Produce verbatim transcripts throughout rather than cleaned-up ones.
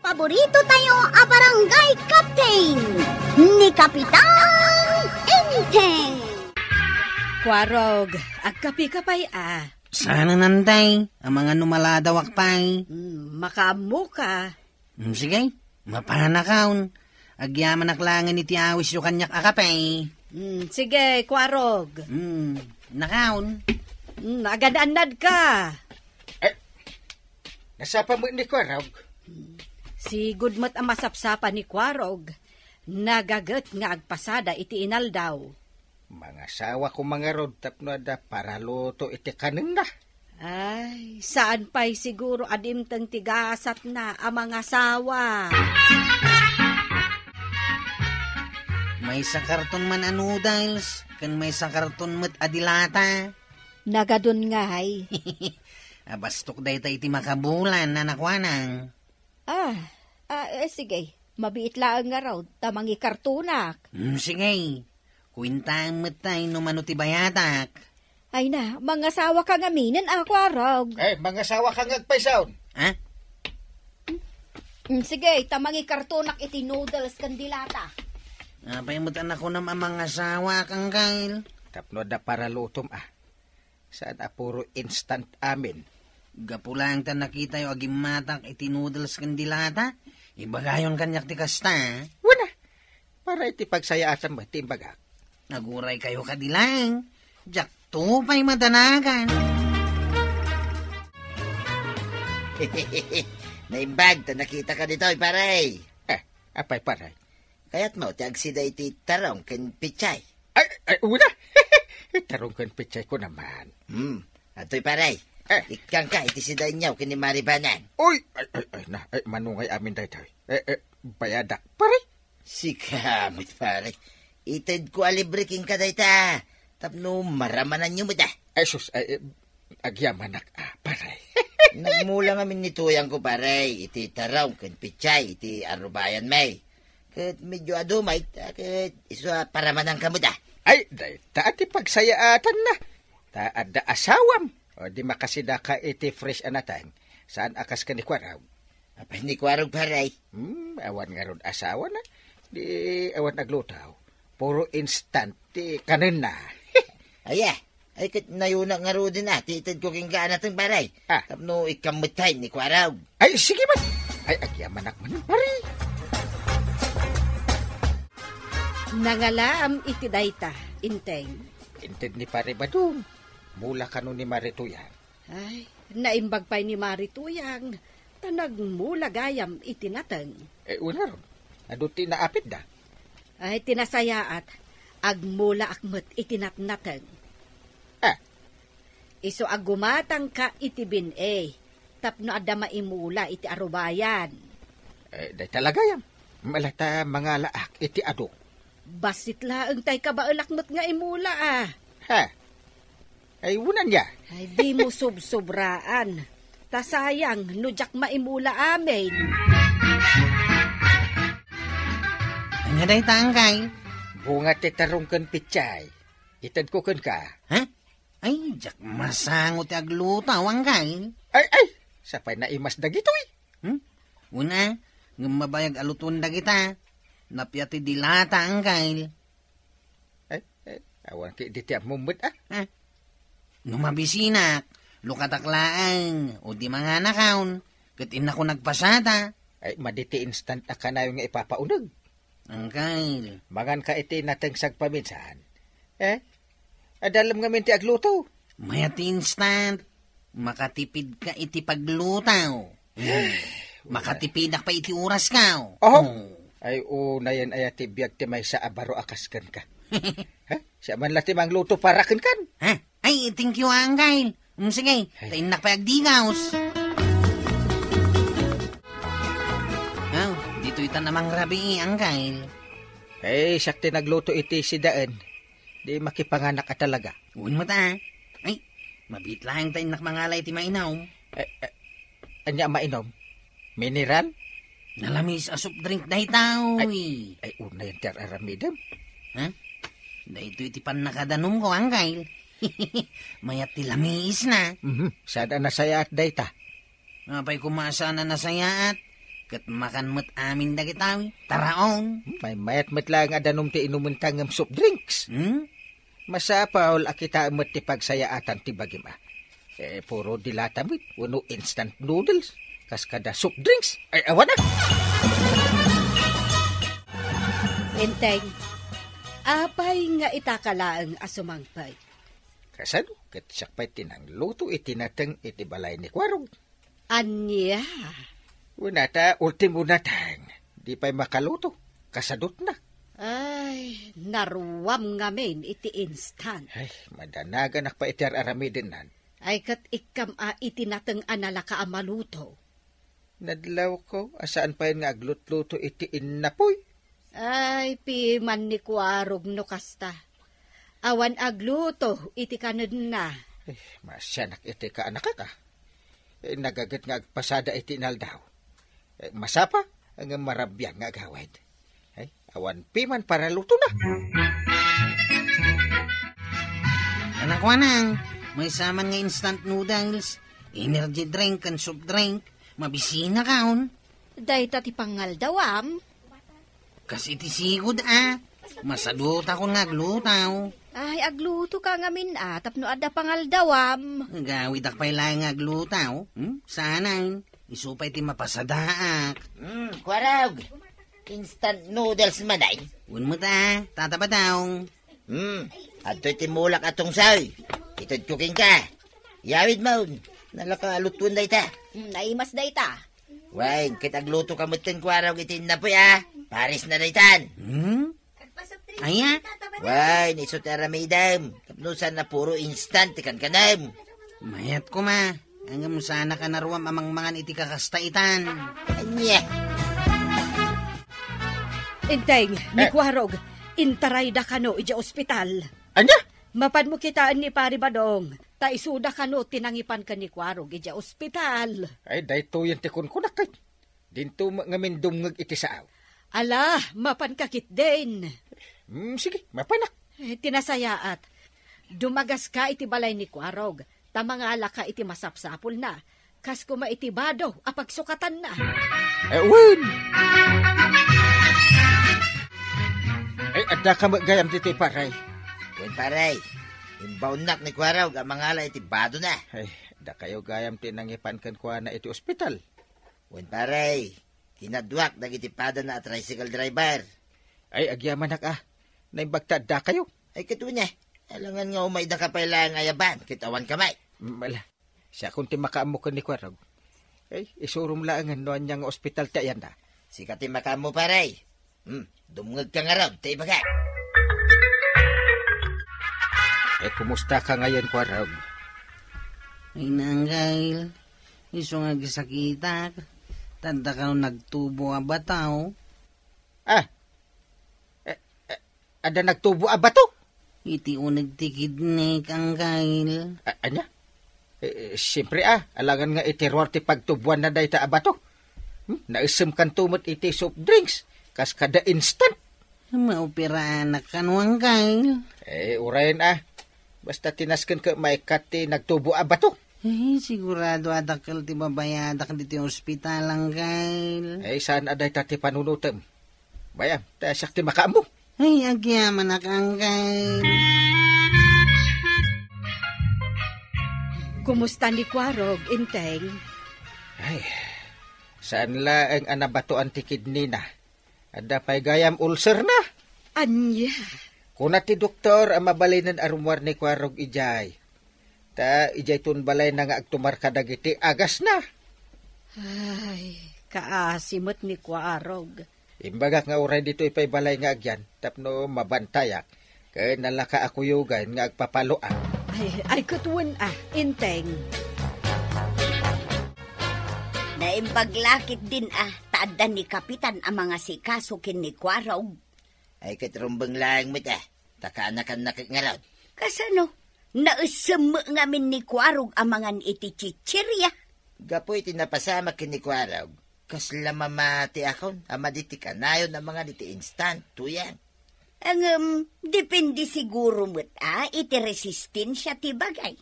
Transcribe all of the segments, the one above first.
Paborito tayo a barangay captain, ni Kapitan Enteng. Kuarog, agkape ka pay a? Saan a nantay, amangan no maladawak pay. Hmm, makaammo ka. Hmm, sige, mapanakaon. Agyamanak laengen iti awisyo kaniak a kape. Hmm, sige, Kuarog. Hmm, nakaon. Hmm, agannad ka. Eh, nasapa met ni Kuarog? Sigud met a masapsapa ni Kuarog. Nagaget nga agpasada iti inaldaw. Mangasawa koma ngarud tapno adda paraluto iti kanenna. Ay, saan pay siguro a dimteng ti gasatna a mangasawa. Maysa karton man a noodles, ken maysa karton met a dilata. Nagadun ngay. Abastok dayta iti makabulan a nakuanang. Ah, ah, eh, sige. Mabiit laeng ngarud, ta mangikartonak. Hmm, sige. Kuentaem met tay no mano ti bayadak. Ay na, mangasawa ka ngaminen a Kuarog. Eh, mangasawa ka nga agpaysaon. Ha? Hmm, sige, ta mangikartonak iti noodles ken dilata. Apay met a nakunam a mangasawa, Angkel? Tapno adda paralutom, ah. Saan a puro instant amin. Gapu laeng ta nakitayo a gimmatak iti noodles ken dilata, ibagayon kaniak ti kasta. Wen a, para iti pagsayaatan met ti imbagak. Aguray kayo kadi laeng, diakto pay madanagan. Naimbag ta nakita ka ditoy, pare. Eh, apay, pare? Kayatmo ti agsida iti tarong ken pechay? Ay, ay, una. Tarong ken pechay ko naman. Hmm. Atoy, pare. Eh. Ikkanka iti sidaenyo ken ni Mari Banan. Uy, ay, ay, ay, na, ay, manungay amin daytoy. Eh, eh, bayadak, pare. Sika met, pare. Itedko a libre kenka dayta. Tapno maramananyo met a. Ay, sus, ay, eh, agyamanak, ah, pare. Nagmula ngamin ni tuyangko, pare, iti tarong ken pechay iti arubayan, may. Ket medyo adu met, ah, ket isu a paramanan ka met a. Ay, dayta ti pagsayaatanna. Ta adda asawam. O, di makasidaka iti fresh a nateng. Saan a kas ken ni Kuarog? Apay ni Kuarog, pare? Hmm, awan ngarud asawana. Di awan agluto. Puro instant ti kanenna. Aya, ay ket nayunak ngaruden a, ti itedko kenka a nateng, pare. Ah. Tapno ikkan met tay ni Kuarog. Ay, sige man. Ay, agyamanak man, pare. Nangalaam iti dayta, Enteng. Inted ni Pare Badong. Mula kano ni Mari Tuyang. Ay, naimbag pay ni Mari Tuyang, ta nagmula gayam iti nateng. Eh, unaron, adu ti naapitda? Ay, ti nasayaat, agmulaak met iti natnateng. Ah. Isu a gumatangka iti bin-i, tapno adda maimula iti arubayan. Eh, dayta la gayam. Malata mangalaak iti adu. Bassit laeng tay kabaelak met nga imula a. Ha? Ay, unan ya. Ay, dimo sobsobraan. Ta sayang no diak maimula amin. Ania dayta, Angkel? Bunga ti tarong ken pechay. Itedko kenka. Ha? Ay, diak masango ti agluto, Angkel. Ay, ay, sapay naimas dagitoy. Hmm? Una, ngem mabayag a luton dagita. Napia ti dilata, Angkel. Ay, ay, awan ket diti ammom met, ah. Ah. No mabisinak, lukatak laeng, o di manganakaon, ket innako nagpasada. Ay, madi ti instant a kanayon nga ipapauneg. Angkel. Manganka iti nateng sagpaminsan. Eh? Adalem ngamin ti agluto. Mayat ti instant. Makatipidka iti pagluto. Hmm. Makatipidak pay iti orasko. Oho. Oh. Ay, unayen aya ti biag ti maysa a baro a kas kenka. Ha? Siak man la ti mangluto para kenkan. Ha? Ay, thank you, Angkel. Mm, sige, ay. Ta innak pay agdigaus. Aw, ditoy ta namangrabii, Angkel. Eh, siak ti nagluto iti sidaen. Di makipanganak a talaga. Wen met a. Ay, mabiit laeng ta innak mangala iti mainom. Eh, eh, ania a mainom? Mineral? Nalamis a soft drink dayta, oy. Ay, ay, unayen ti ar-aramidem. Ha? Daytoy ti pannakadanomko, Angkel. Mayat ti lamisna. Mhm. Saan a nasayaat dayta? Apay koma a saan a nasayaat? Ket makan met amin dagitawi. Taraon. Maymayat met laeng a danum ti inumenta ngem soft drinks. Hmm? Masapul a kitaem met ti pagsayaatan ti bagim, a. Eh, puro dilata met, wenno instant noodles. Kas kada soft drinks. Ay, awan a. Enteng, apay nga itaka laeng a sumangpet? Kasano? Ket siak pay ti nangluto iti nateng iti balay ni Kuarog. Ania? Wen a ta, ultimo nateng. Di pay makaluto. Kasadutna. Ay, naruam ngamin iti instant. Ay, madanaganak pay iti ar-aramidennan. Ay, ket ikkam a iti nateng a nalaka a maluto. Nadlawko a saan pay nga aglutluto iti innapoy. Ay, piman ni Kuarog no kasta. Awan agluto iti kanenna. Eh, masianak iti kaanakak, a. Eh, nagaget nga agpasada iti inaldaw. Eh, masapa nga marabian nga agawid. Ay, awan piman paralutona. Anak wanang, may saman nga instant noodles, energy drink, and soft drink. Mabisinakaon. Dayta ti pangaldawam? Kas iti sigud, a. Masadutakon nga agluto. Ay, aglutoka ngamin, a, tapno adda pangaldawam. Gawidak pay laeng nga agluto. Hmm? Sanay. Isu pay ti mapasadaak. Hmm, Kuarog. Instant noodles man ay. Wen met, a, Tata Badong. Hmm, adtoy ti mulak a tungsoy. Itedko kenka. Yawid man. Nalaka a lutuen dayta. Hmm, naimas dayta. Wen, ket aglutoka metten Kuarog iti innapoy, a. Pares na daytan. Hmm? Aya? Wen, isu ti aramidem. Tapno saan a puro instant ti kankanem. Mayat koma. Ngem saanka naruam a mangmangan iti kakasta itan. Ania? Enteng, ni Eh. Kuarog, intarayda kano idiay ospital. Ania? Mapanmo kitaen ni Pari Badong, ta isuda kano ti nangipan ken ni Kuarog idiay ospital. Ay, daytoyen ti kunkunak, kay dinto met ngamin dumngeg iti saaw. Ala, mapanka ketdin. Mm, sige, mapanak. Eh, ti nasayaat, dumagaska iti balay ni Kuarog, ta mangalaka iti masapsapulna, kas koma iti bado a pagsukatanna. Eh, wen! Ay, addaka met gayam ditoy, pare. Wen, pare. Imbaonnak ni Kuarog a mangala iti badona. Ay, dakayo gayam ti nangipan kenkuana iti ospital. Wen, pare. Kinaduak dagiti padana a tricycle driver. Ay, agyamanak a. Naimbag ta addakayo. Ay, ket wen a. Alangan nga umaydaka pay laeng ayaban, ket awanka met. Mm, ala. Siakon ti makaammo ken ni Kuarog. Ay, isurom laengen no ania nga ospital ti ayanda. Sika ti makaammo, pare. Hmm, dumngegka ngarud ta ibagak. Ay, kumustaka ngayen, Kuarog? Ay, Angkel, isu nga agsakitak, ta adda kano nagtubo a bato. Ah, eh, eh, adda nagtubo a bato? Iti uneg ti kidney, Angkel. A-, ania? Eh, eh, siyempre, a, alangan nga iti ruar ti pagtuboanna dayta a bato. Hmm? Naisem kanto met iti soft drinks, kas kada instant. Maoperaanak kano, Angkel. Eh, uray a. Basta ti nasken ket maikkat ti nagtubo a bato. Eh, sigurado a dakkel ti babayadak ditoy ospital, Angkel. Eh, saan a dayta ti panunotem? Bay-am, ta siak ti makaammo. Ay, agyamanak, Angkel. Kumusta ni Kuarog, Enteng? Ay, saan laeng a nabatoan ti kidney na. Adda pay gayam ulcer na. Ania? Kuna ti doktor a mabalinen a rummuar ni Kuarog idiay. Ta idiay ton balayna nga agtumar kadagiti agasna. Ay, kaasi met ni Kuarog. Imbagak nga uray ditoy pay balay nga agyan tapno mabantayak ken nalaka a kuyogan nga agpapaloak. Ay, ay, ket wen a, Enteng. Naimbag la ketdin a, ta adda ni Kapitan a mangasikaso ken ni Kuarog. Ay, ket rumbeng laeng met a, ta kaanakanna ket ngarud. Kasano? Naisem met ngamin ni Kuarog a mangan iti chichirya. Gapu iti napasamak ken ni Kuarog, kasla mamatiakon a madi ti kanayon a mangan iti instant, tuyang. Ngem, depende siguro met a iti resistensia ti bagay.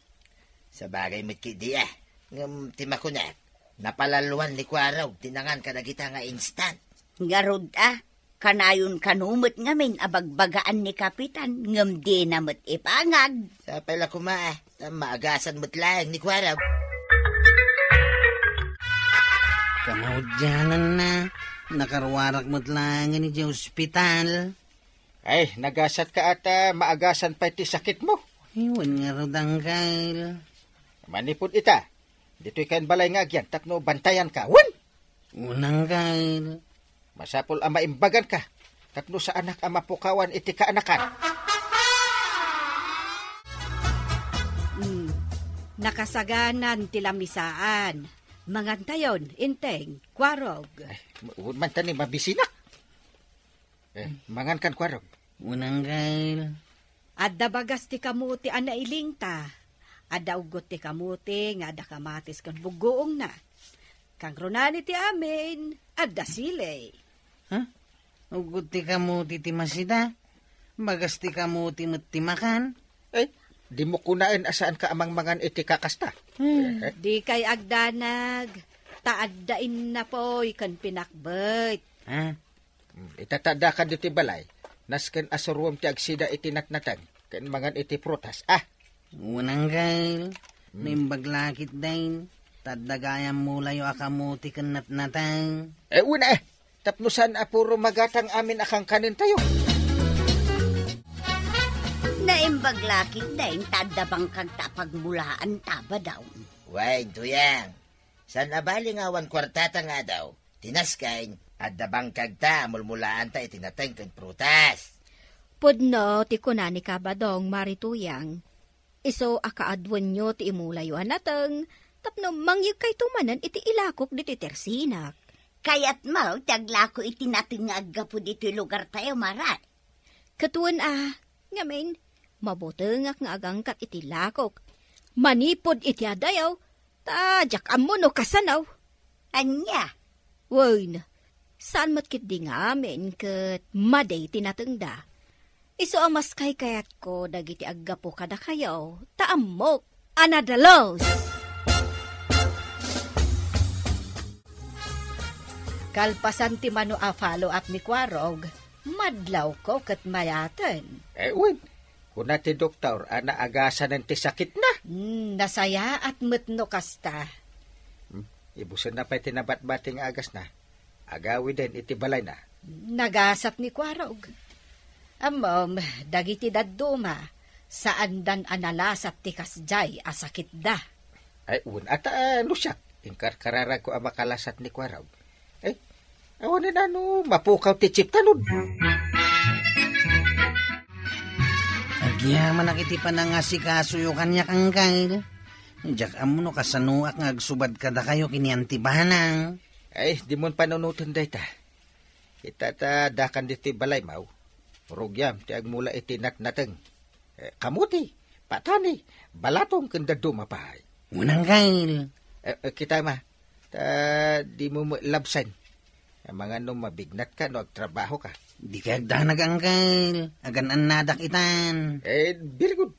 Sabagay met ketdi a, ngem ti makunak, Napalalwan ni Kuarog ti nangan kadagita nga instant. Ngarud a, kanayon kano met ngamin a bagbagaan ni Kapitan, ngem dina met ipangag. Sapay la koma, ta maagasan met laeng ni Kuarog. Kamaudiananna, nakaruarak met laengen idiay ospital. Ay, nagasatka a ta maagasan pay ti sakitmo. Ay, wen ngarud, Angkel. Manipud ita, ditoy kayon balay nga agyan tapno bantayanka. Wen! Wen, Angkel. Masapul a maimbaganka tapno saanak a mapukawan iti kaanakan. Hmm. Nakasaganan ti lamisaan. Mangantayon, Enteng, Kuarog. Ay, wen man ta ni mabisinak. Eh, mangankan, Kuarog. Wen, Angkel. Adda bagas ti kamote a nailingta. Adda uggot ti kamote nga adda kamatis ken buggoongna. Kangrunaan iti amin, adda sili. Ha? Uggot ti kamote ti masida? Bagas ti kamote met ti makan? Eh, dimo kunaen a saanka a mangmangan iti kakasta? Hmm. Eh, eh. Dikay agdanag, ta adda innapoy ken pinakbet. Ha? Mm, ita ta addakan ditoy balay, nasken a suroem ti agsida iti natnateng ken mangan iti prutas. Ah! Wen, Angkel. Mm. Naimbag la ketdin, ta adda gayam mulayo a kamote ken natnateng. Eh, wen, eh. Tapno saan a puro magatang amin a kankanentayo. Naimbag la ketdin, ta adda bangkagta a pagmulaanta, Badong. Wen, Tuyang. Saan a bali nga awan kuartata nga adaw, ti nasken, adda bangkagta a mulmulaanta iti nateng ken prutas. Pudno ti kuna ni Kabadong, Mari Tuyang. Isu a kaaduenyo ti imulayo a nateng tapno mangyegkayto manen iti ilakok ditoy tersinak. Kayatmo ti aglako iti nateng nga aggapu ditoy lugartayo, Mari? Ket wen a, ngamin, mabutengak nga agangkat iti lakok. Manipud iti adayo, ta diak ammo no kasano. Ania? Wen, saan met ketdi ngamin ket madi ti natengda. Isu a maskaykayatko dagiti aggapu kadakayo, ta ammok a nadalus. Kalpasan ti mano a follow-up ni Kuarog, madlawko ket mayaten. Eh, wen, kuna ti doktor a naagasanen ti sakitna. Hmm, nasayaat met no kasta. Hmm, ibusenna pay ti nabatbati nga agasna. Agawiden iti balayna. Nagasat ni Kuarog. Ammom, dagiti dadduma, saandan a nalasat ti kasdiay a sakitda. Ay, wen a ta, no siak, inkarkararagko a makalasat ni Kuarog. Ay, awanen a no mapukaw ti chiptanod. Agyamanak iti panangasikasoyo kaniak, Angkel. Diak ammo no kasanoak nga agsubad kadakayo ken ni Auntie Banang. Ay, dimon panunoten dayta. Ita ta addakan ditoy balaymo, rugiam ti agmula iti natnateng. Eh, kamuti, patani, balatong ken dadduma pay. Wen, Angkel. Eh, eh, kita ma, ta dimo met labsen. Amangan no mabignatka no agtrabahoka. Dikay agdanag, Angkel. Agan-annadak itan. Eh, very good.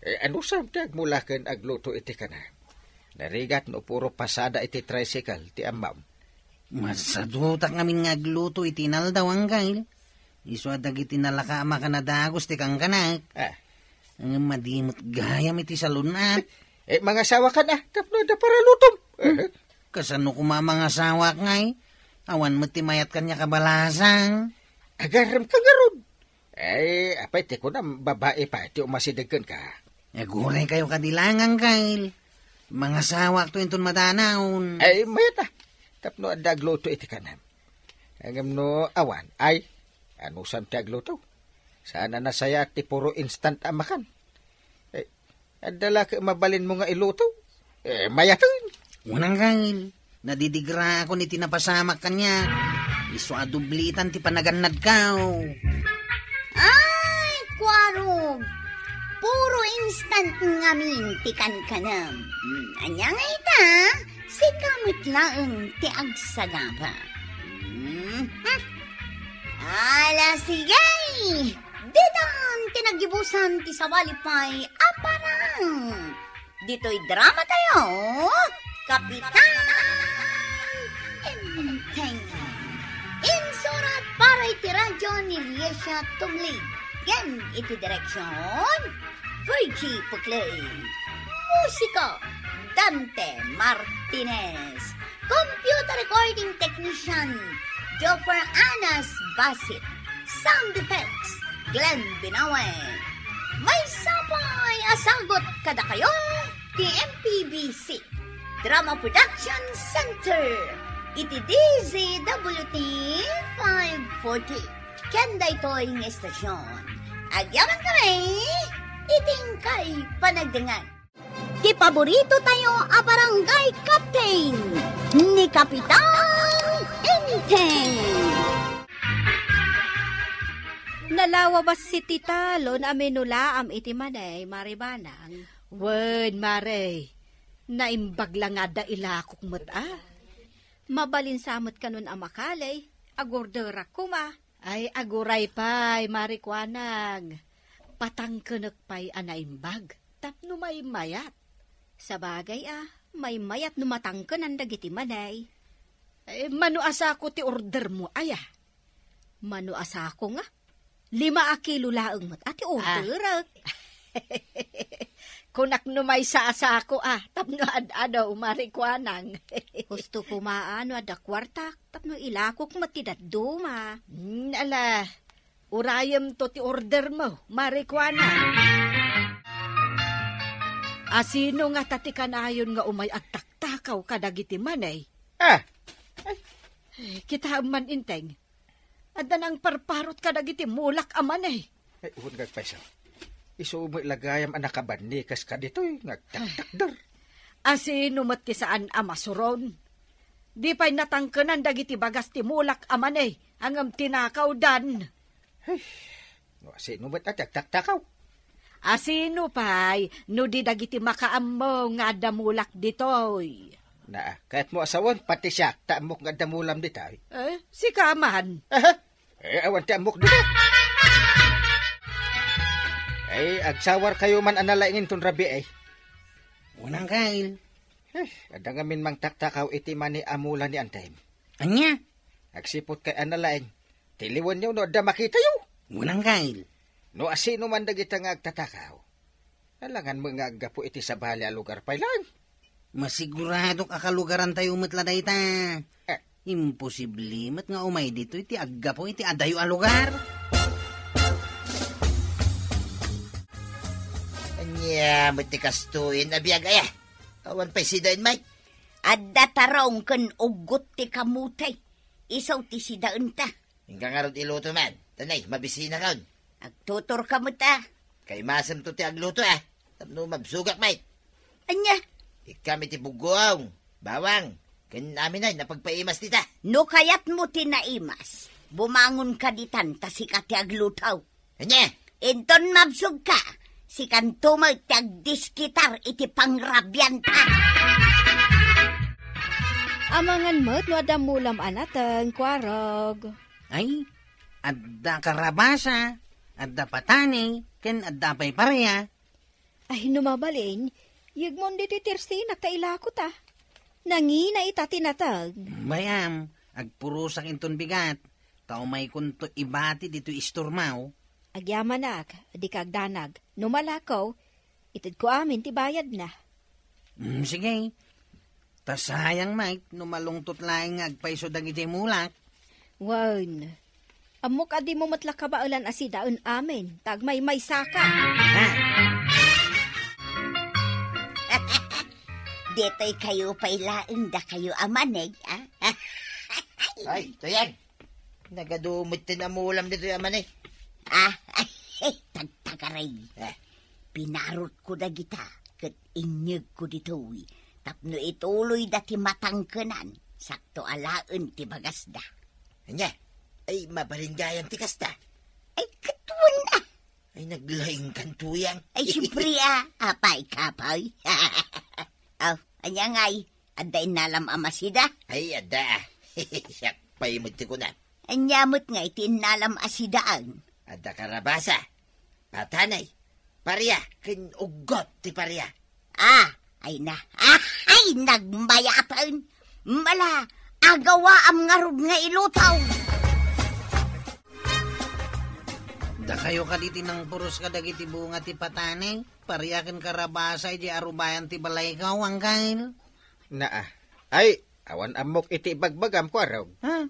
Eh, anusam ti agmula ken agluto iti kanam? Narigat no puro pasada iti tricycle ti ammam. Masadutak ngamin nga agluto iti inaldaw, Angkel. Isu a dagiti nalaka a makan a dagus ti kankanak. Ah. Ngem madi met gayam iti salon-at. Eh, mangasawakan a, tapno adda paralutom. Eh, kasano koma a mangasawak ngay? Awan met ti mayat kaniak a balasang. Agarem ka ngarud. Eh, apay ti kunam, babai pay ti umasideg kenka? Aguraykayo kadi laeng, Angkel. Mangasawakto inton madanaon. Ay, mayat a. Tapno adda agluto iti kanam. Ngem no awan, ay, anusam ti agluto? Saan a nasayaat ti puro instant a makan. Eh, adda la ket mabalinmo nga iluto? Eh, mayaten. Wen, Angkel. Nadidigraakon iti napasamak kaniak. Isu a dublitan ti panagannadko. Ay, Kuarog! Puro instant ngamin ti kankanam. Hmm, ania nga ita? Sika met laeng ti agsagaba. Hmm, hmm. Ala, sige! Ditan ti nagibusan ti sabali pay a parang. Ditoy drama tayo, Kapitan Iglesia Tumlig. Ken iti direksyon, Virgie Puclay. Musiko, Dante Martinez. Computer recording technician, Joffer Anas Basit. Sound effects, Glenn Binawe. Maysa pay a sagut kadakayo ti M P B C Drama Production Center iti D Z W T five forty. Ken daytoy nga estasyon, agyaman kami iti inkay panagdengngeg. Ti paborito tayo a barangay captain, ni Kapitan Enteng. Nalawa bassit ti talon a minulaam iti manay, Mare Banang. Wen, Mare, naimbag la nga adda ilakok met a. Mabalin sa met kanon a makali, agorderak koma. Ay, aguray pay, Mare Kuanang. Patangkenek pay a naimbag tapno maymayat. Sabagay a, maymayat no matangkenan dagiti manay. Eh, mano a sako ti ordermo, aya? Mano a sako nga? Lima a kilo laeng met a ti orderek. Kunak no maysa a sako a, tapno ad-ado, Mare Kuanang. Husto koma a no adda kuartak, tapno ilakok met ti dadduma. Hmm, ala, urayemto ti ordermo, Mare Kuanang. Asino ngata ti kanayon nga umay agtaktakaw kadagiti manay? Ah! Ay, kitaem man, Enteng. Adda nangparparot kadagiti mulak a manay. Ay, wen nga agpayso. Isu met la gayam a nakabanni kas kaditoy nga agtaktakder. Asino met ti saan a masuron? Di pay natangkenan dagiti bagas ti mulak a manay, ngem tinakawdan. Ay, no asino met a ti agtaktakaw? Asino pay no di dagiti makaammo nga adda mulak ditoy? Na, kayatmo a sawen, pati siak, ta ammok nga adda mulam ditoy. Eh, sika man. Aha. Eh, awan ti ammok ditoy. Eh, agsawarkayo man a nalaing inton rabii, eh. Unang kail. Eh, adda ngamin mangtaktakaw iti mani a mula ni Antem. Ania? Agsiput kay a nalaing. Tiliwenyo no adda makitayo. Unang kail. No asino man dagita nga agtatakaw. Alangan met nga aggapu iti sabali a lugar pay laeng. Masiguradok a kalugarantayo met la dayta. Eh. Imposible met nga umay ditoy ti aggapu iti adayo a lugar. Ania met ti kastoyen a biag aya? Awan pay sidaen, Mike? Adda tarong ken uggot ti kamote. Isu ti sidaenta. Inka ngarud iluto man. Tanay, mabisinakon. Agtuturka met a. Kaimasemto ti agluto a. Tapno mabsogak met. Ania? Ikkam iti bugong, bawang, ken amin a napagpaimas dita. No kayatmo ti naimas, bumangonka ditan ta sika ti agluto. Ania? Inton mabsogka, sikanto met ti agdiskitar iti pangrabianta. Amangan met no adda mulam a nateng, kuarog. Ay, adda karabasa, adda patani, ken adda pay paria. Ay, no mabalin, yegmon ditoy tersinak ta ilakota. Nangina ita ti nateng. Bay-am, agpurosak inton bigat, ta umaykonto ibati ditoy istormaw. Agyamanak, dika agdanag. No malakaw, itedko amin ti bayadna. Mm, sige. Ta sayang, Mike, no malungtot laeng nga agpayso dagiti mulak. Wen, ammok a dimo met la kabaelan a sidaen amin, ta agmaymaysaka. Ha? Ditoy kayo pay laeng dakayo a maneg, a? Ay, Toyang. Nagadu met ti namulam ditoy a maneg. Ah, ay, tagtagaray. Eh. Pinarotko dagita ket inyegko ditoy tapno ituloyda ti matangkenan, sakto alaen ti bagasda. Ania? Ay, mabalin gayam ti kasta? Ay, ket wen a. Ay, naglaingkan, Toyang. Ay, siyempre a. Apay, kapay. Aw, ania ngay? Adda innalam a masida? Ay, adda. Siak pay met ti kunam. Ania met ngay ti innalam a sidaen? Adda karabasa, patanay, paria, ken uggot ti paria. Ah, ay na. Ah, ay, nagmayaten. Mala, agawaam ngarud nga iluto. Dakayo kadi ti nangpuros kadagiti bunga ti patani, pariaken karabasa idiay arubayan ti balayko, Angkel? Naa. Ay, awan ammok iti ibagbagam, Kuarog. Ha?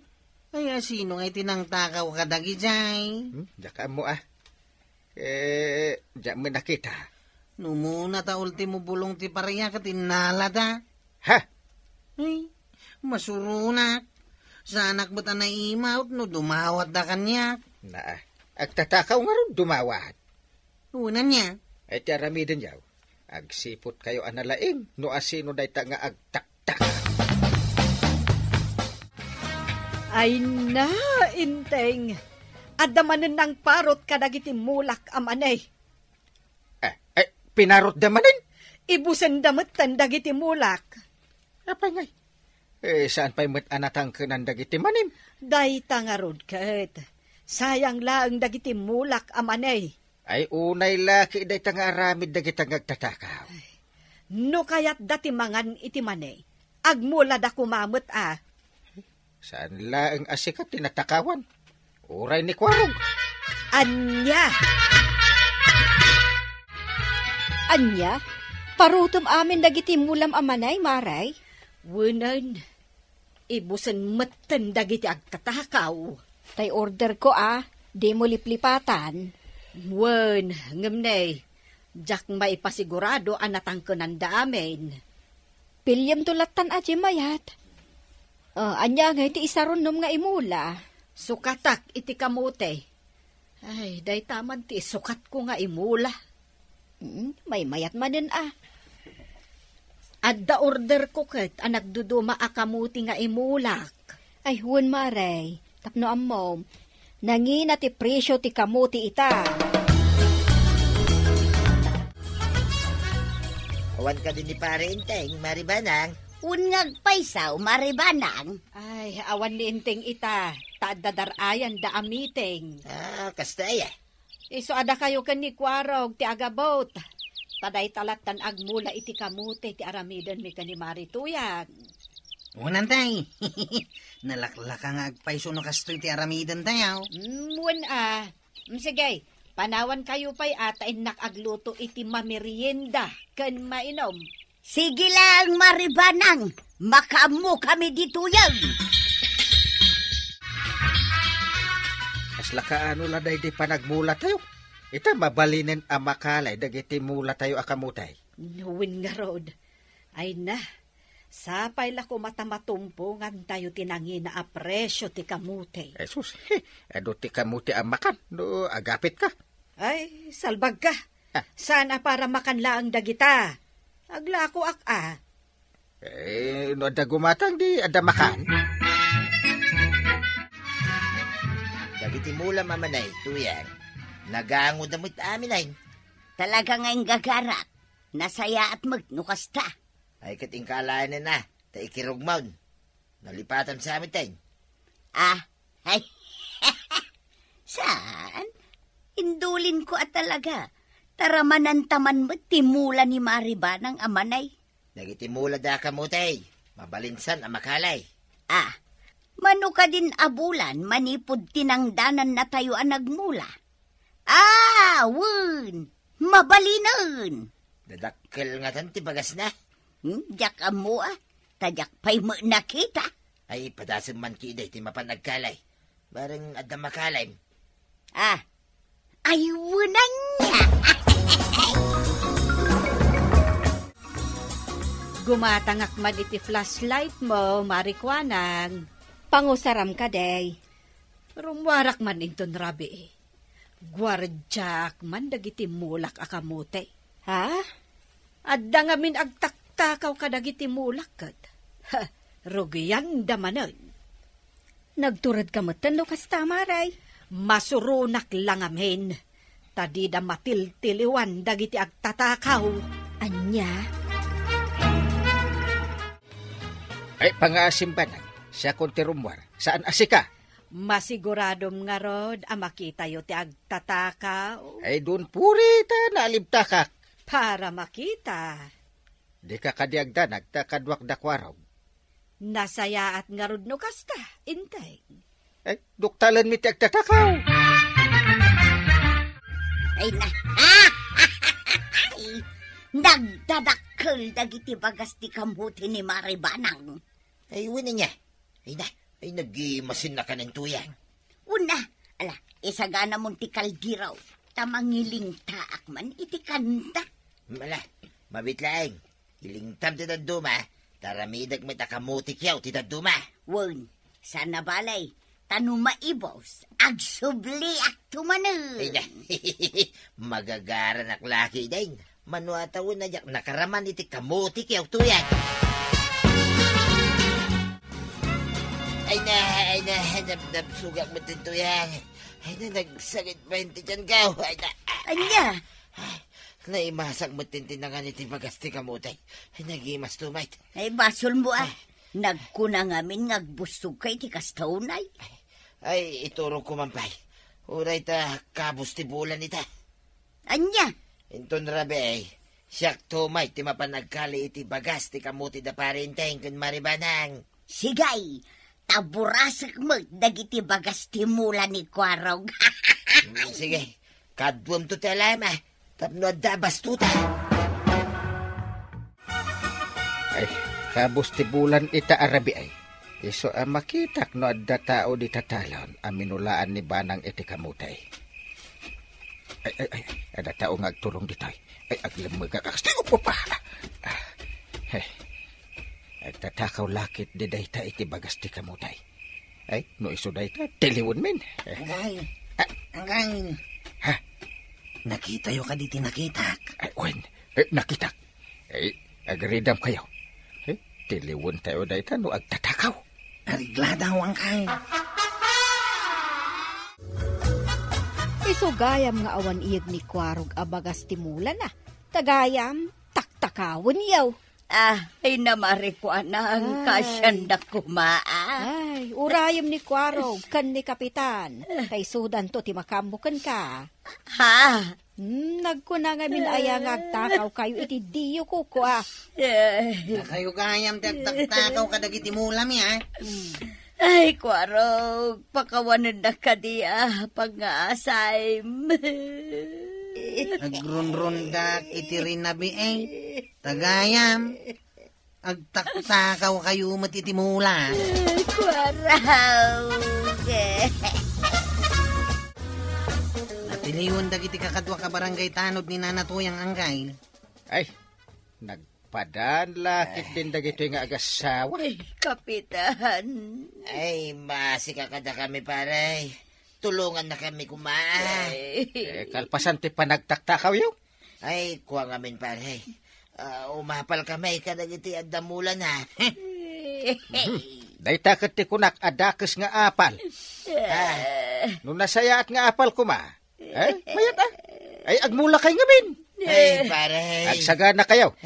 Ay, asino nga iti nangtakaw kadagijay? Hmm, diak ammo, ah. Eh, diak met nakita. Numuna ta ultimo bulong ti paria ket innalada. Ha? Ay, masuronak. Saanak met a naimawt no dumawatda kaniak. Naa. Agtatakaw ngarud, dumawat. Una niya. Ay, ti aramidenyo. Agsipotkayo a nalaing no asino dayta nga agtaktak. Ay na, Inteng. Adda manen nangparot kadagiti mulak a mani. Eh, eh, pinarotda manen? Ibusenda metten dagiti mulak. Apay ngay? Eh, saan pay met a natangkenan dagiti manim? Dayta ngarud ket, sayang laeng dagiti mulak a mani. Ay, unay la ket dayta nga aramid dagita nga agtatakaw. Ay, no kayatda ti mangan iti mani, agmulada koma met a. Saan laeng a sika ti natakawan. Uray ni Kuarog. Ania? Ania? Parutom amin dagiti mulam a mani, Mare? Wenen, ibusen metten dagiti agtatakaw. Tay orderko a, dimo liplipatan. Wen, ngem ne, diak maipasigurado a natangkenanda amin. Piliem to lattan a di mayat. Ah, ania ngay ti isarunom nga imula? Sukatak iti kamote. Ay, dayta man ti isukatko nga imula. Mm, maymayat manen a. Adda orderko ket a nagduduma a kamote nga imulak. Ay, wen, Mare, tapno ammom, nangina ti presio ti kamote ita. Awan kadi ni Pare Inteng, Mare Banang? Wen nga agpayso, Mare Banang. Ay, awan ni Inteng ita, ta adda dar-ayanda a meeting. Ah, kasta aya. Isu a dakayo ken ni Kuarog ti agabut. Ta dayta lattan agmula iti kamote ti aramidenmi ken ni Mare Tuyang. Wen, Inteng. Nalaklaka nga agpayso no kastoy ti aramidentayo. Mm, wen a. Mm, sige, panawankayo pay a ta innak agluto iti mamerienda ken mainom. Sige laeng, Mare Banang, makaammokami ditoyen. Kasla kaano la daydi panagmulatayo? Ita mabalinen a makalay dagiti mulatayo a kamote. Wen ngarud. Ay na, sapay la koma ta matumpongantayo ti nangina a presio ti kamote. Jesus, he, adu ti kamote a makan, no agapitka. Ay, salbagka. Ah. Saan a para makan laeng dagita? Aglakoak a. Eh, no adda gumatang, di adda makan. Dagiti mulam a mani, Tuyang, nagangoda met amin ay. Talaga nga inggagarak, nasayaat met no kasta. Ay, ket inka alaenen a, ta ikirugmon. Nalipatam sa amin tayo. Ah, ay. Saan? Indulinko a talaga. Taramananta man met ti mula ni Mare Banang a mani. Dagiti mula da kamote, mabalinsan a makalay. Ah, mano kadin a bulan manipud tinangdanannatayo a nagmula? Ah, wen, mabalinen. Dadakkel ngatan ti bagasna. Hmm, diak ammo a, ta diak pay met nakita. Ay, padasem man kida iti mapan agkalay. Bareng adda makalay. Ah, ay, wen ania. Gumatangak man iti flashlight mo, Mare Kuanang. Pangusaram kadi. Rummuarak man inton rabii. Guardiaak man dagiti mulak a kamote. Ha? Adda ngamin agtaktakaw kadagiti mulak ket, ha, rugianda manen. Nagturedka metten no kasta, Mare? Masuronak la ngamin, ta dida matiltiliwan dagiti agtatakaw. Ania? Ay, pangaasim, Banang. Siakon ti rummuar. Saan a sika? Masiguradom ngarud a makitayo ti agtatakaw? Ay, dun puri ta naalibtakak. Para makita. Dika kadi agdanag ta kaduak da Kuarog. Nasayaat ngarud no kasta, Inteng. Ay, duktalenmi ti agtatakaw. Ay na. Ay, nagdadakkel dagiti bagas ti kamote ni Mare Banang. Ay, wen ania. Ay na. Ay, nagimasin na kanen Tuyang. Una, ala, isaganamon ti kaldero, ta mangilingtaak man iti kanda. Ala, mabit laeng. Ilingtam ti dadduma, ta aramidek met a kamote kitayo ti dadduma. Wen, saan a bale, ta no maibus, agsubliakto manen. Ay na, magagaranak la ketdin. Mano a ta wen a diak nakaraman iti kamote kitayo, Tuyang. Ay na, ay na, nabnabsogak met ti Tuyang. Ay na, nagsakit pay ti tiyan ko. Ay na. Ania? Naimasak met ti nangan iti bagas ti kamote. Ay, nagimasto met. Ay, basolmo, a. Ah. Nagkuna ngamin nga agbussogka iti kasta unay. Ay, iturogko man pay. Uray ta kabus ti bulan ita. Ania? Inton rabii, siakto met ti mapan agkali iti bagas ti kamote da Pare Enteng ken Mare Banang. Sige, ta burasek met dagiti bagas ti mula ni Kuarog. Mm, sige, kaduamto ti alam, a, tapno adda a bastota. Ay, kabus ti bulan ita a rabii, ay. Isu a makitak no adda tao dita talon a minulaan ni Banang iti kamote. Ay, ay, ay, adda tao nga agturong ditoy. Ay, aglemmegak a kasta, upapa. Ah, hey. Agtatakaw la ketdi dayta iti bagas ti kamote. Ay, no isu dayta, tiliwen men. Eh. Anggail. Ah. Anggail. Ha? Nakitayo kadi ti nakitak? Ay, wen. Eh, nakitak. Eh, agaridam kayo. Eh, tiliwen tayo dayta no agtatakaw. Areglada, anggail. Isu gayam nga awan iyeg ni Kuarog a bagas ti mulana. Ta gayam, taktakawen yaw. Ah, ay, namari ko, anang. Ay. Kasian da koma, ah. Ay, urayem ni Kuarog ken ni Kapitan. Kay sudanto ti makaammo kenka. Ha? Hmm, nagkuna ngamin aya nga agtakaw kayo iti diyo kukua. Eh. Dakayo gayam ti agtaktakaw kadagiti mulami, ah. Hmm. Ay, Kuarog, pakawanennak kadi a pangasam. Agrunrundak iti rinabii, eh. Ta gayam, agtaktakaw kayo met iti mula. Ay, Kuarog. Natiliwen dagiti kakadua ka barangay tanod ni Nana Tuyang, anggail. Ay, nag- Padan la ketdin dagitoy nga agasawa. Ay, Kapitan. Ay, masika kadakami, pare. Tulongannakami koma. Ay. Eh, kalpasan ti panagtaktakawyo. Ay, kua ngamin, pare. Ah, umapalkami kadagiti adda mulana. Mhm. Dayta ket ti kunak a dakes nga apal. Ah. No nasayaat nga apal koma, Eh, mayat, ah. Ay, agmulakay ngamin. Ay, pare. Agsaganakayo.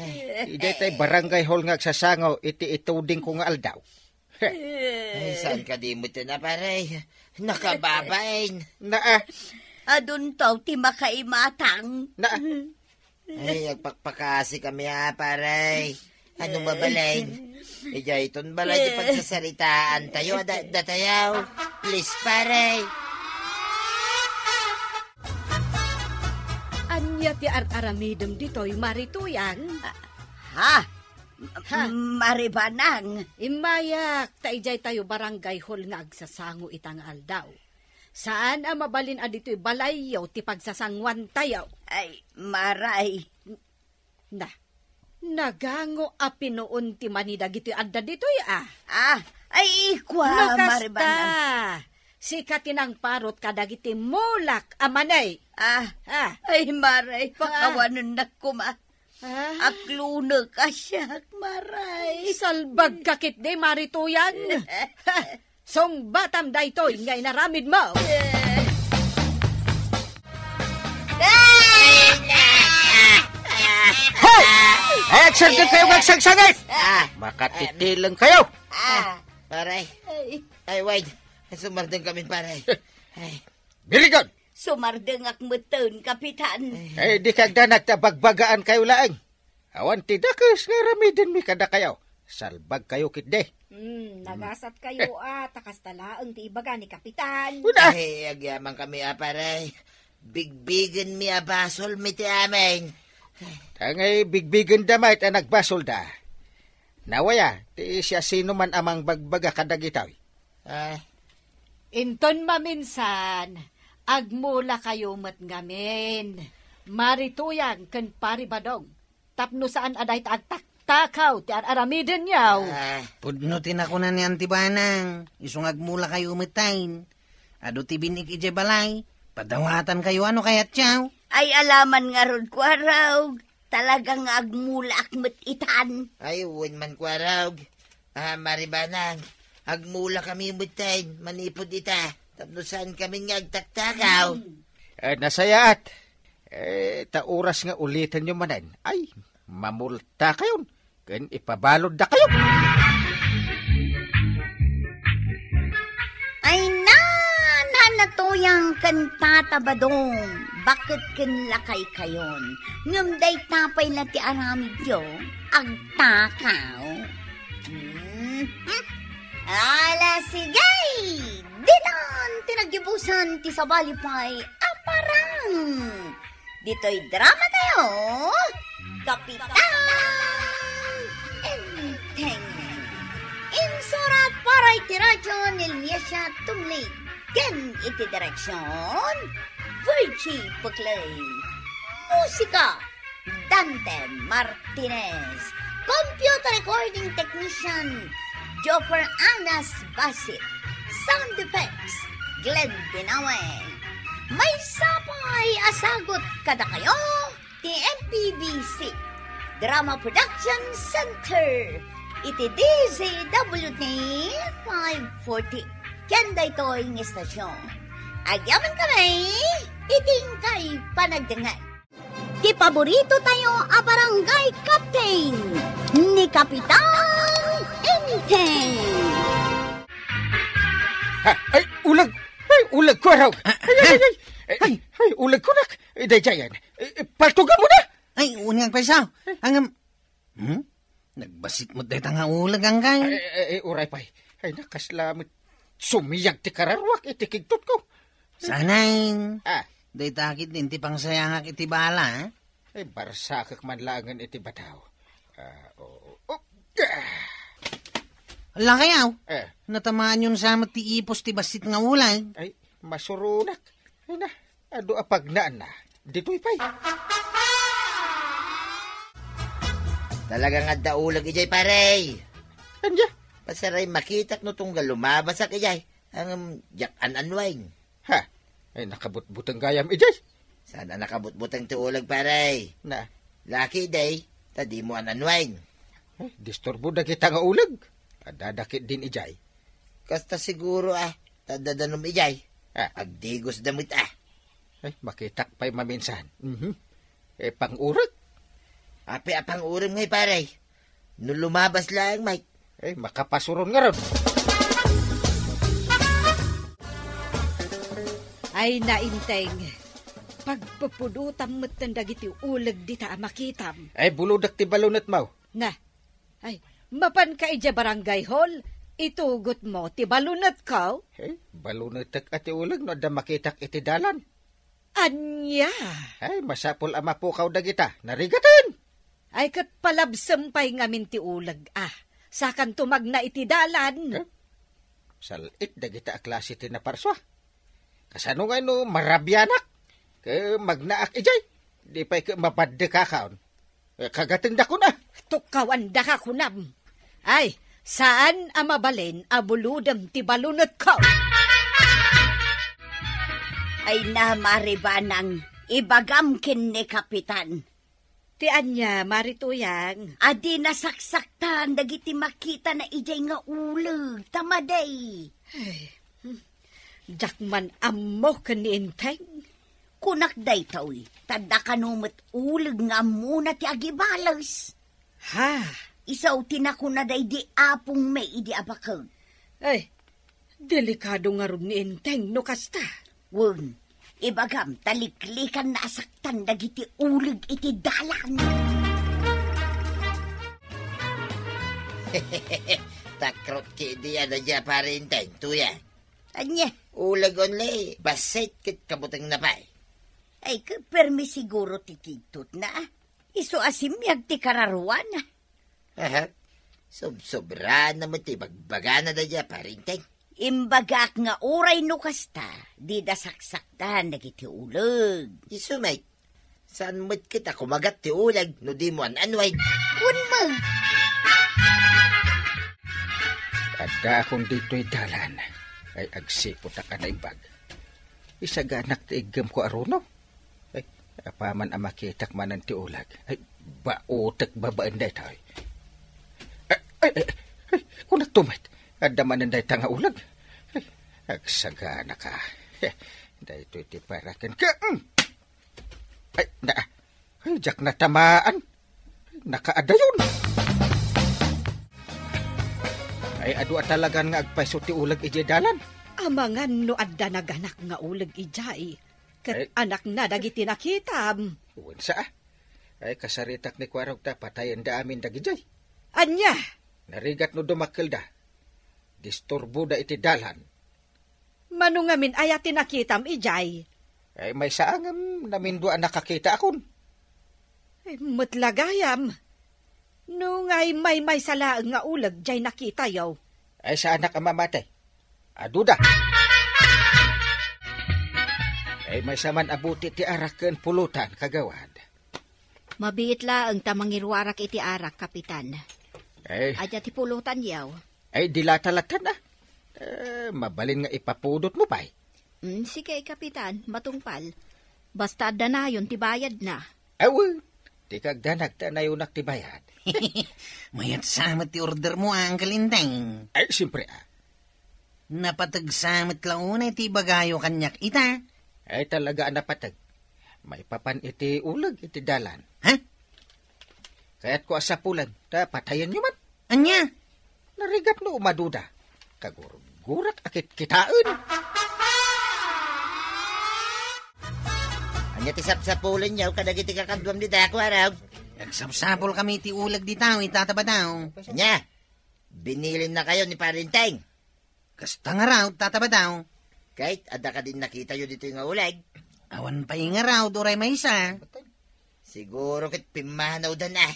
Idiay tay barangay hall nga agsasango iti itudingko nga aldaw. Ay, saan kadi met a, pare? Nakababain. Naa. Adunto ti makaimatang. Naa. Ay, agpakpakasikami a, pare. Ano mabalin? Idiay ton balay ti pagsasaritaan tayo, da, datayaw. Please, pare. Ania ti ar-aramidem ditoy, Mari Tuyang? Ah, ha? Ha? Mari Banang. Immayak, ta idiay tayo barangay hall nga agsasango ita nga aldaw. Saan a mabalin a ditoy balayyo ti pagsasanguan tayo. Ay, maray. Na, nagango a pinuon ti mani dagitoy adda ditoy, ah. Ah, ay, ikua, no kasta, Mari Banang. Sika ti nangparot kadagiti mulak a mani. Ah, ah. Ay, maray, ah, pakawanennak koma. Ah. Aklunek a siak, maray. Salbag ka ketdi, Mari Tuyang. Sungbatam daytoy nga inaramidmo. Hoy! Ay, agserbi kayo nga agsagsangit! Ah. Makatitileng kayo! Ah. Pare. Ay. Ay, wait. Sumardeng kami, pare. Ay. Very good! Sumardengak metten, Kapitan. Eh, di kagdanag ta bagbagaan kayo laeng. Awan ti dakes nga aramidenmi kadakayo. Salbag kayo ketdi. Hmm, nagasat kayo, ah, ta kasta laeng ti ibaga ni Kapitan. Una! Ay, agyaman kami, ah, pare. Bigbigenmi a basolmi ti amin. Tangay bigbigenda met a nagbasolda. Nawaya, ti siasinoman a mangbagbaga kadagitoy. Ah. Inton maminsan, agmulakayo met ngamin, Mari Tuyang ken Pari Badong, tapno saan a dayta agtaktakaw ti ar-aramidenyo. Ah. Pudno ti nakuna ni Anti Banang, isu nga agmulakayo metten. Adu ti bin-ik idiay balay, padawatankayo no kayatyo. Ay, alaman ngarud, Kuarog. Talaga nga agmulaak met itan. Ay, wen man, Kuarog. Ah, Mari Banang, agmulakami metten manipud ita, tapno saankami nga agtaktakaw. Hmm. Eh, nasayaat. Eh, ta oras nga ulitenyo manen. Ay, mamultakayon. Ken ipabaloddakayo. Ay, na, Nana Tuyang ken Tata Badong, baket ken lakaykayon. Ngem dayta pay la ti aramidyo, agtakaw. Hmm? Ala, sige! Ditan ti naggibusan ti sabali pay a parang. Ditoy drama tayo, Kapitan Enteng. Insurat para iti radyo ni Liesha Tumlig. Ken iti direksyon, Virgie Puclay. Musika, Dante Martinez. Computer recording technician, Jopper Anas Basit. Sound effects, Glenn Binawe. Maysa pay a sagut kadakayo ti M P B C Drama Production Center iti D Z W T five forty. Ken daytoy nga istasyon, agyamankami iti inkay panagdengngeg. Ti paborito tayo a barangay captain, ni Kapitan Enteng. Ha, ay, ulag! Ay, ulag ko, araw! Ah, ay, ay, ah. Ay, ay, ay, ay, ulag ko, nak! Eh, daydiayen. Eh, eh, paltugan mo na! Ay, unyag pa isa. Angam, hmm? Nagbasit mo dayta nga ulag, anggay. Ay, ay, ay, uray pay. Ay, nakasla met sumiyag ti kararuak iti kigtot ko. Sanay. Ah. Dayta ket din ti pangsayangak iti bala, eh? Ay, barsakek man laengen iti bataw. Ah, oo. Oh, ah. Ala kayaw? Eh. Natamaan yon sa met ti ipos ti bassit nga ulag. Ay, masuronak. Ay na, adu a pagnaanna. Ditoy pay. Talaga nga adda ulag idiay, pare. Ania? Pasaray makitak no tunggal lumabasak idiay. Ang, um, diak an-annuayen. Ha? Ay, nakabutbuteng gayam idiay. Saan a nakabutbuteng ti ulag, pare? Na? Laki, day, ta dimo an-annuayen. Eh, disturbo dagita nga ulag. Adada ketdin idiay. Kasta siguro, ah, ta adda danum idiay. Ah. Agdigos da met, ah. Eh, makitak pay maminsan. Mhm. Eh, pang-urek? Apay a pang-urem ngay, pare? No lumabas laeng, Mike. Eh, makapasuron ngarud. Ay, na, Enteng. Pagpupudotam metten dagiti uleg dita a makitam. Ay, bulodek ti balunetmo. Na. Ay, mapanka idiay barangay hall, itugot mo ti balunetko. Eh, balunetek a ti uleg no adda makitak iti dalan. Ania? Ay, masapul a mapukaw dagita. Narigaten! Ay, ket palabsem pay ngamin ti uleg, a. Sakanto magna iti dalan. Eh? Sal-it dagita a klase ti naparsua. Kasano nga no marabianak? Ket magnaak idiay. Di pay ket mabaddekakon. Eh, kagatendakon a. Tukkawan daka kunam. Ay, saan a mabalin a bulodem ti balunetko. Ay na, Mari Banang, ibagam ken ni Kapitan. Ti ania, Mari Tuyang? A di nasaksaktan dagiti makitana idiay nga uleg, ta madi. Ay, hmm. Diak man ammo ken ni Enteng. Kunak daytoy, ta adda kano met uleg nga ammona ti agibales. Ha? Isu ti nakuna daydi apongmi idi abakek. Ay, delikado ngarud ni Enteng no kasta. Wen, ibagam ta liklikanna a saktan dagiti uleg iti dalan. Takrot ketdi a daydiay a Pari Enteng, Tuya. Ania? Uleg only, bassit ket kabutengna pay. Ay, ka-, permi siguro ti kigtotna, ah. Isu a simiag ti kararuana. Aha. Sobsobraan na met ti bagbagana daydiay a parenteng. Imbagak nga uray no kasta, dida saksakdan dagiti uleg. Isu met, saan met ket a kumagat ti uleg no dimo an-anuay? Kunmo. Addaakon ditoy dalan, ay agsiputak a naimbag. Isaganak ti iggem ko a runo. Ay, apaman a makitak manen ti uleg. Ay, baotek babaen daytoy. Ay, ay, ay, ay, kunakto met, adda manen dayta nga uleg. Ay, agsagana ka. Daytoy ti paraken ka. Mm. Ay, na, ay, diak natamaan. Nakaadayon. Ay, adu a talagan nga agpayso ti uleg idiay dalan. Amangan no adda naganak nga uleg idiay. Ket Ay. Anakna dagiti nakitam. Wen sa, ah. Ay, kasaritak ni Kuarog ta patayenda amin dagidiay. Ania? Narigat no dumakkelda. Disturboda iti dalan. Mano ngamin aya ti nakitam idiay? Ay, maysa ngem namindua a nakakitaakon. Ay, met la gayam. No ngay maymaysa laeng nga uleg diay nakitayo. Ay, saanak a mamati. Aduda. Ay, maysa man a buti ti arak ken pulutan, kagawad. Mabiit laeng ta mangiruarak iti arak, Kapitan. Ay. Ania ti pulutanyo? Ay, dilata latta, ah. Eh, mabalin nga ipapudotmo pay. Mm, sige, Kapitan, matungpal. Basta adda nayon ti bayadna. Awen, ti kagdanag ta nayonak ti bayad. Mayat sa met ti ordermo, Uncle Enteng. Ay, siyempre, ah. Napateg sa met la unay ti ibagayo kaniak ita. Ay, talaga a napateg. Maipapan iti uleg iti dalan. Ha? Kayatko a sapulen, ta patayenyo man. Ania? Narigat no umaduda. Kagurgurak a kitkitaen. Ania ti sapsapulenyo kadagiti kakaduam dita, Kuarog? Nagsapsapulkami ti uleg dita, Tata Badong. Ania? Binilinnakayo ni Pare Enteng? Kasta ngarud, Tata Badong. Ket adda kadin nakitayo ditoy nga uleg? Awan pay ngarud, uray maysa. Siguro ket pimmanawdan, ah.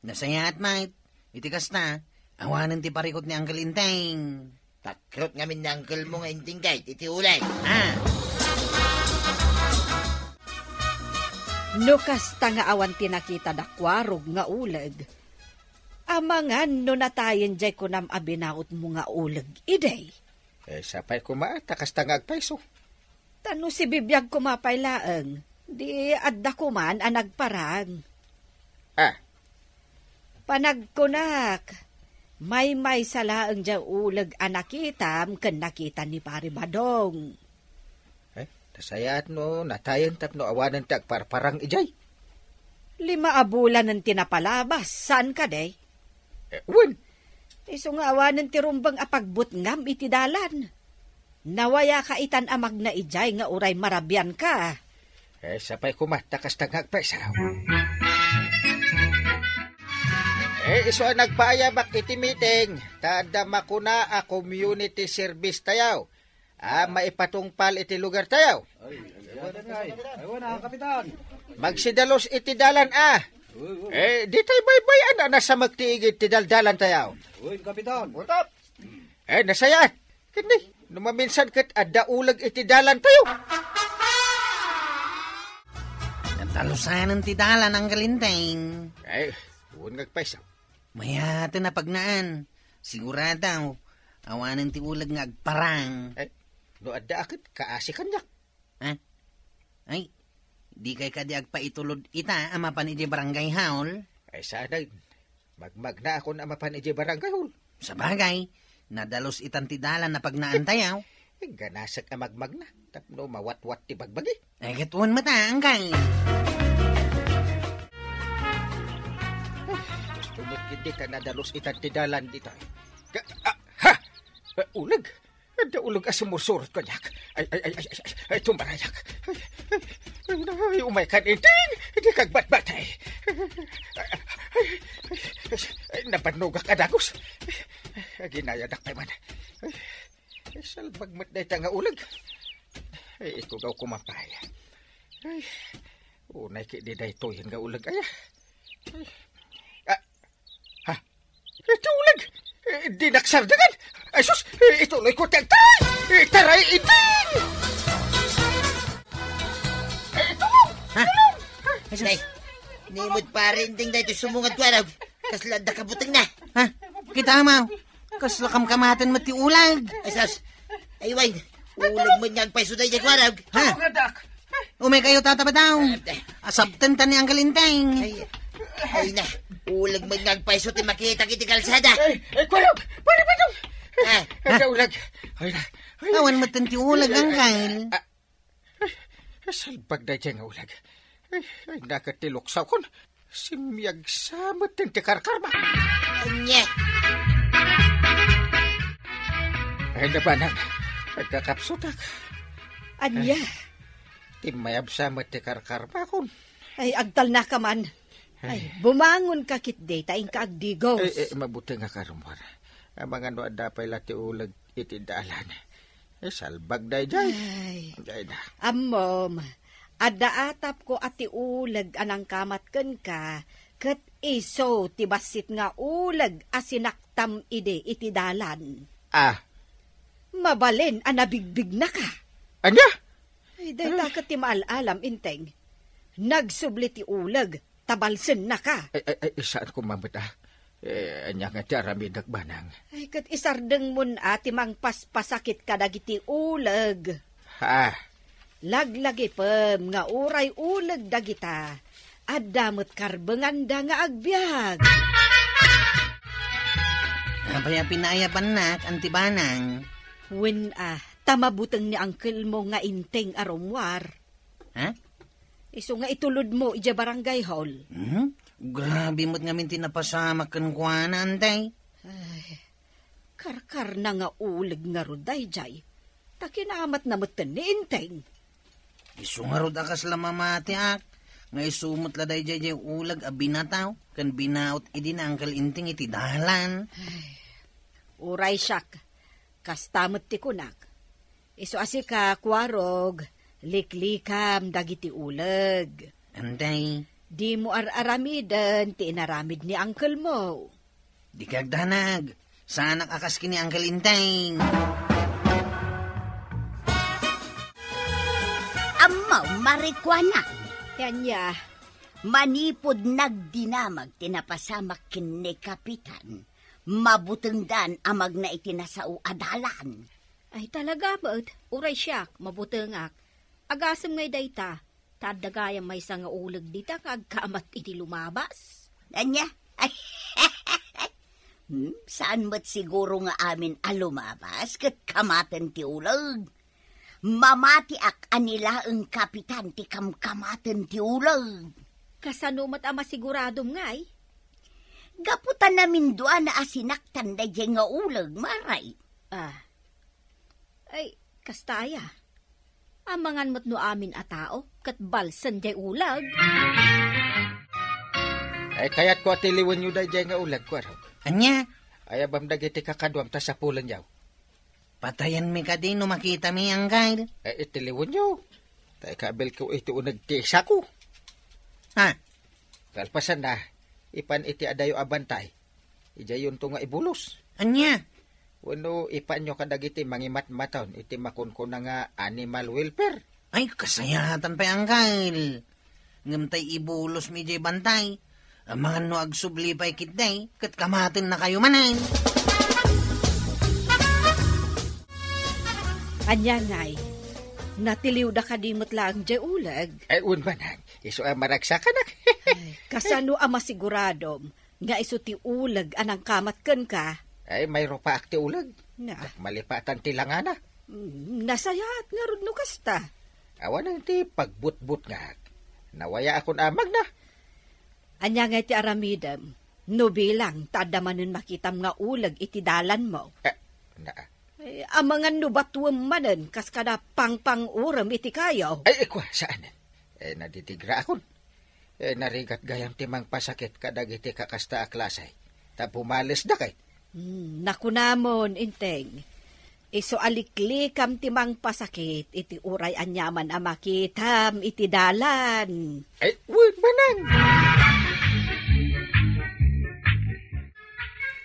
Nasayaat met. Iti kasta, awanen ti parikut ni Uncle Enteng. Takrot ngamin ni uncle mo nga Enteng ket iti uleg. Ah. No kasta nga awan ti nakita da Kuarog nga uleg, amangan no natayen diay kunam a binautmo nga uleg idi. Eh, sapay koma, ta kasta nga agpayso. Ta no sibibiag koma pay laeng, di adda koman a nagparang. Ah. Panagkunak, maymaysa laeng diay uleg a nakitam ken nakita ni Pare Badong. Eh, nasayaat no natayen tapno awanen ti agparparang idiay. Lima a bulanen ti napalabas, saan kadi? Eh, wen. Isu nga awanen ti rumbeng a pagbutngam iti dalan. Nawayaka itan a magna idiay nga uray marabianka. Eh, sapay koma, ta kasta nga agpayso. Eh, isu a nagpaayabak iti meeting, ta adda makuna a community service tayo. Ah, maipatungpal iti lugar tayo. Ay, ay, ay, ay, ay, ay, ay, Kapitan. Magsidalus iti dalan, ah. Uy, uy. Eh, di tayo baybay-an a nasamek ti igid ti daldalan tayo. Uy, Kapitan. Utap. Eh, nasayaat. Ket ni, no maminsan ket adda uleg iti dalan tayo. Natalusanen ti dalan, Uncle Enteng. Ay, wen nga agpayso. Mayaten a pagnaan. Sigurado, awanen ti uleg nga agparang. Eh, no adda a ket, kaasi kaniak. Ha? Ay, di kay kadi agpaitulod ita a mapan idiay barangay hall? Ay, saan ay, magmagnaakon a mapan idiay barangay hall. Sabagay, nadalus itan ti dalan a pagnaan tayo. Ay, ganasek a magmagna, tapno mawatwat ti bagbagi. Ay, ket wen met, Uncle. Ay, Diyos ko, met, hindi ka nadalus itan ti dalan dita. Ka-, ah, ha! Eh, uleg! Adda uleg a sumursurot kaniak. Ay, ay, ay, ay, ay, ay, tumarayak. Ay, ay, ay, ay, umay kan inting, di kagbatbatay. Ay, ay, ay, ay, nabannogak a dagus. Ay, aginayadak pay man. Ay, ay, salbag met dayta nga uleg. Ay, ikugaw ko man pay. Ay, unay ketdi daytoyen nga uleg aya. Ay. Ah, ha? Iti uleg! Eh, di naksardengan! Ay, sus! Eh, ituloy ko ti agtaray! Eh, taray, Inding! Eh, tulong! Ha? Tulong! Ay, sus! Nay, ni met pare Inding daytoy sumungad kuarog. Kasla adda kabutengna. Ha? Kita mo? Kasla kamkamaten met ti uleg. Ay, sus! Ay, wen, uleg met nga agpayso daydiay kuarog. Ha? Tulong, adak! Umay kayo, Tata Badong. Ay, ay. Asapten ta ni Uncle Enteng. Ay, ay na, uleg met nga agpayso ti makitak iti kalsada. Ay, ay, kuarog! Pare Badong! Ah, ay, ha? Uleg! Ay na, ay. Awan met ti uleg, Uncle. Ah, ay, salbag daydiay nga uleg. Ay, ay, naket ti luksawkon. Simmiag sa met ti karkarma. Ania? Ay, nabanag. Nagkakapsutak. Ania? Ay, timmayab sa met ti karkarmakon. Ay, agtalnaka man. Ay, ay. Bumangon ka ketdi, ta inka agdigos. Eh, eh, mabutengak a rummuar. Amangan no adda pay la ti uleg iti dalan. Eh, salbag daydiay. Ay. Dayda. Ammom, adda atapko a ti uleg a nangkamat kenka, ket isu ti bassit nga uleg a sinaktam idi iti dalan. Ah. Mabalin a nabigbignaka. Ania? Ay, dayta ket ti maal-alam, Enteng. Nagsubli ti uleg, ta balsennaka. Ay, ay, ay, saan ko mamita? Eh, ania nga ti aramidek, Banang? Ay, ket isardengmon a ti mangpaspasakit kadagiti uleg. Ha? Laglagipem nga uray uleg dagita, adda met karbenganda nga agbiag. Apay a pinaayabannak, Auntie Banang? Wen a, ta mabuteng ni uncle mo nga Enteng a rummuar. Ha? Isu nga itulodmo idiay barangay hall. Hmm? Grabe met ngamin ti napasamak kenkuana, Auntie. Ay, karkarna nga uleg ngarud daydiay. Ta kinamatna metten ni Enteng. Isu ngarud a kasla mamatiak, nga isu met la daydiay diay uleg a binataw ken binaut idi ni Uncle Enteng iti dalan. Ay, uray siak, kasta met ti kunak. Isu a sika, Kuarog, liklikam dagiti uleg. Auntie. Dimo ar-aramiden ti inaramid ni uncle mo. Dika agdanag. Saanak a kas ken ni Uncle Enteng. Ammom, marikuana. Ti ania? Manipud nagdinamag ti napasamak ken ni Kapitan, mabutengdan a magna iti nasao a dalan. Ay, talaga met, uray siak, mabutengak. Agasem ngay dayta, ta adda gayam maysa nga uleg dita nga agkamat iti lumabas. Ania? Hmm, saan met siguro nga amin a lumabas ket kamaten ti uleg? Mamatiak a ni laeng Kapitan ti kamkamaten ti uleg. Kasano met a masiguradom ngay? Gapu ta naminduana a sinaktan daydiay nga uleg, maray. Ah. Ay, kasta aya. Amangan met no amin a tao ket balsen diay uleg. Ay, kayatko a tiliwenyo daydiay nga uleg, Kuarog. Ania? Ayabam dagiti kakaduam ta sapulenyo. Patayenmi kadi no makitami, Uncle. Ay, itiliwenyo. Ta ikabilko iti uneg ti isako. Ha? Kalpasanna, ipan iti adayo a bantay. Idiayonto nga ibulos. Ania? Wenno ipanyo kadagiti mangimatmaton iti makunkuna nga animal welfare. Ay, kasayaatan pay, Uncle. Ngem tay ibulosmi diay bantay. Amangan no agsubli pay ketdi, ket kamatennakayo manen. Ania ngay? Natiliwda kadi met laeng diay uleg? Ay, wen, Manang. Isu a maragsakanak. Ay, kasano a masiguradom nga isu ti uleg a nangkamat kenka? Ay, mayrupaak ti uleg. Na. Ket malipatan ti langana. Mm, nasayaat ngarud no kasta. Awanen ti pagbutbutngak. Nawayaakon a magna. Ania ngay ti aramidem? No bilang ta adda manen makitam nga uleg iti dalanmo. Eh, na. Eh, amangan no batuem manen kas kada pangpang-urem iti kayo. Ay, ikua, saanen. Eh, naditigraakon. Eh, narigat gayam ti mangpasakit kadagiti kakasta a klase. Ta pumalesda kay. Hmm, nakunamon, Enteng. Isu a liklikam ti mangpasakit iti uray aniaman a makitam iti dalan. Ay, wen, manang!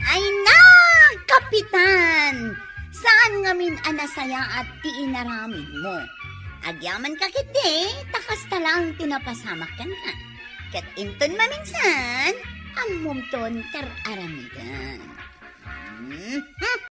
Ay na, Kapitan! Saan ngamin a nasayaat ti inaramidmo? Agyamanka ketdi, ta kasta laeng ti napasamak kenka. Ket inton maminsan, ammomton ti ar-aramidem. Hmm?